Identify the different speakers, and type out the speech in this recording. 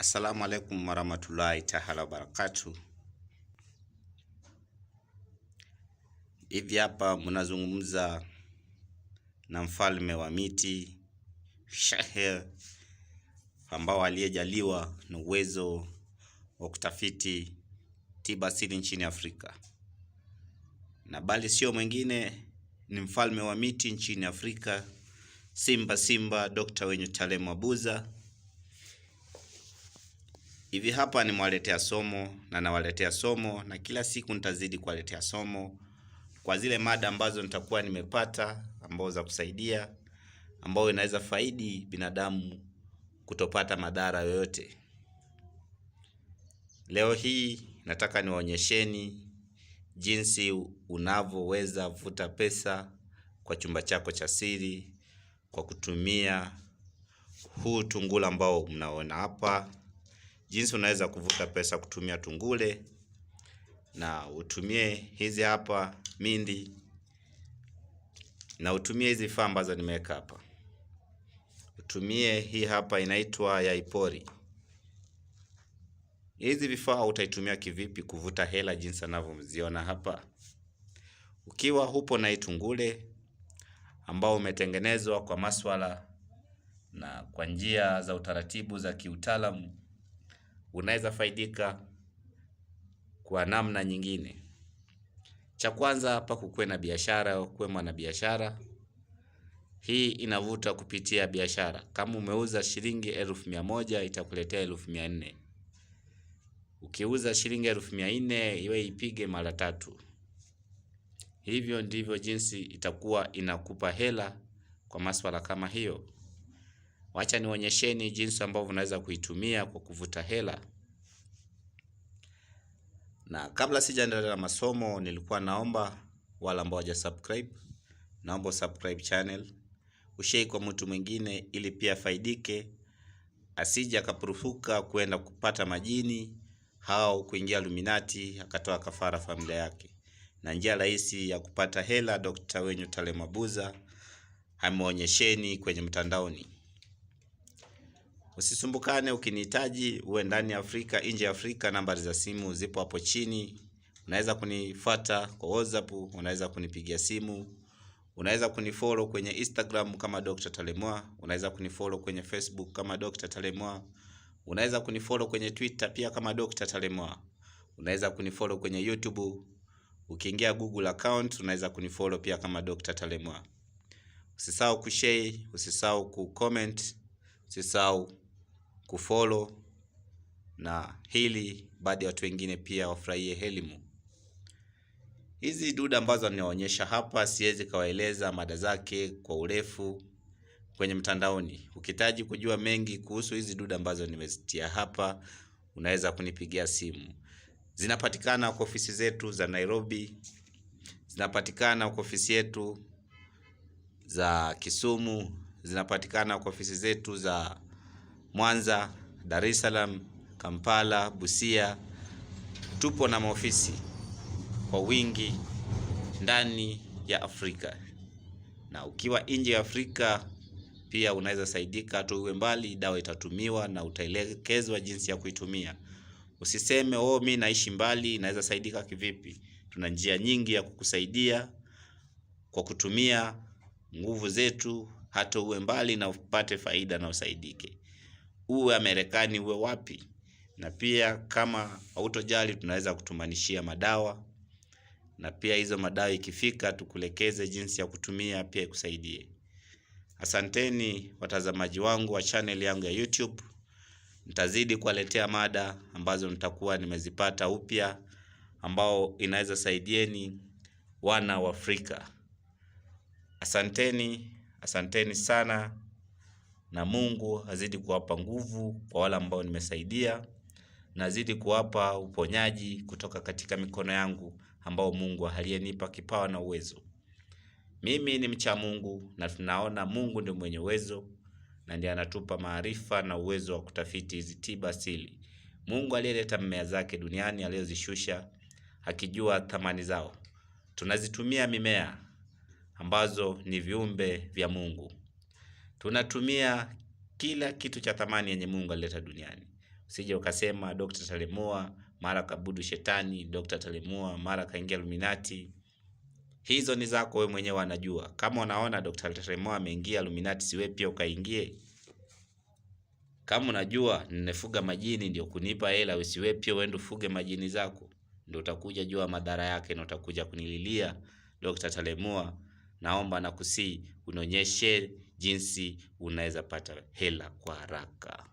Speaker 1: Assalamu alaikum warahmatullahi taala wabarakatu. Hivi hapa mnazungumza na mfalme wa miti Shehe, ambao aliyejaliwa na uwezo wa kutafiti tiba asili nchini Afrika, na bali sio mwingine ni mfalme wa miti nchini Afrika, Simba Simba Dr. Wenyu Talem Abuza. Hivi hapa nimewaletea somo na nawaletea somo na kila siku nitazidi kuwaletea somo kwa zile mada ambazo nitakuwa nimepata ambao za kusaidia, ambao inaweza faidi binadamu kutopata madhara yoyote. Leo hii nataka niwaonyesheni jinsi unavyoweza vuta pesa kwa chumba chako cha siri kwa kutumia huu tungula ambao mnaona hapa. Jinsi unaweza kuvuta pesa kutumia tungule na utumie hizi hapa mindi na utumie hizi vifaa ambazo nimeweka hapa. Utumie hii hapa inaitwa yaipori. Hizi vifaa utaitumia kivipi kuvuta hela jinsi anavyoziona hapa? Ukiwa hupo na hii tungule ambao umetengenezwa kwa maswala na kwa njia za utaratibu za kiutaalamu, unaweza faidika kwa namna nyingine. Cha kwanza hapa, kukuwe na biashara, kuwe mwanabiashara. Hii inavuta kupitia biashara. Kama umeuza shilingi 100,000 itakuletea 400,000. Ukiuza shilingi 400,000 iwe ipige mara tatu. Hivyo ndivyo jinsi itakuwa inakupa hela kwa maswala kama hiyo. Wacha nionyesheni jinsi ambavyo unaweza kuitumia kwa kuvuta hela. Na kabla sijaendelea na masomo, nilikuwa naomba wale ambao hawaja subscribe, naomba subscribe channel, ushare kwa mtu mwingine ili pia faidike, asije akapurufuka kwenda kupata majini au kuingia Illuminati akatoa kafara familia yake. Na njia rahisi ya kupata hela, Dr. Wenyu Talem Abuza ameonyesheni kwenye mtandaoni. Usisumbukane, ukinihitaji uwe ndani ya Afrika, nje ya Afrika, nambari za simu zipo hapo chini. Unaweza kunifuata kwa WhatsApp, unaweza kunipigia simu, unaweza kunifollow kwenye Instagram kama Dr. Talemwa, unaweza kunifollow kwenye Facebook kama Dr. Talemwa, unaweza kunifollow kwenye Twitter pia kama Dr. Talemwa, unaweza kunifollow kwenye YouTube. Ukiingia Google account unaweza kunifollow pia kama Dr. Talemwa. Usisahau kushare, usisahau kucomment, usisahau kufollow na hili baadhi ya watu wengine pia wafurahie elimu. Hizi duda ambazo ninaonyesha hapa siwezi kawaeleza mada zake kwa urefu kwenye mtandaoni. Ukihitaji kujua mengi kuhusu hizi duda ambazo nimezitia hapa, unaweza kunipigia simu. Zinapatikana kwa ofisi zetu za Nairobi, zinapatikana kwa ofisi yetu za Kisumu, zinapatikana kwa ofisi zetu za Mwanza, Dar es Salaam, Kampala, Busia. Tupo na maofisi kwa wingi ndani ya Afrika, na ukiwa nje ya Afrika pia unaweza saidika, hata uwe mbali, dawa itatumiwa na utaelekezwa jinsi ya kuitumia. Usiseme oh, mi naishi mbali, naweza saidika kivipi? Tuna njia nyingi ya kukusaidia kwa kutumia nguvu zetu, hata uwe mbali na upate faida na usaidike, uwe Amerikani, uwe wapi. Na pia kama hautojali, tunaweza kutumanishia madawa, na pia hizo madawa ikifika, tukulekeze jinsi ya kutumia, pia ikusaidie. Asanteni watazamaji wangu wa channel yangu ya YouTube. Nitazidi kuwaletea mada ambazo nitakuwa nimezipata upya ambao inaweza saidieni wana wa Afrika. Asanteni, asanteni sana, na Mungu azidi kuwapa nguvu kwa wale ambao nimesaidia, na azidi kuwapa uponyaji kutoka katika mikono yangu ambao Mungu aliyenipa kipawa na uwezo. Mimi ni mcha Mungu na tunaona Mungu ndio mwenye uwezo na ndiye anatupa maarifa na uwezo wa kutafiti hizi tiba asili. Mungu aliyeleta mimea zake duniani aliyozishusha akijua thamani zao. Tunazitumia mimea ambazo ni viumbe vya Mungu. Tunatumia kila kitu cha thamani yenye Mungu alileta duniani. Usije ukasema Dr. Talemua mara kabudu shetani, Dr. Talemua mara kaingia Illuminati. Hizo ni zako wewe mwenyewe anajua. Kama unaona Dr. Talemua ameingia Illuminati, si wewe pia ukaingie? Kama unajua ninafuga majini ndio kunipa hela, usiwe pia uende ufuge majini zako, ndio utakuja jua madhara yake na utakuja kunililia Dr. Talemua, naomba na kusii unionyeshe jinsi unaweza pata hela kwa haraka.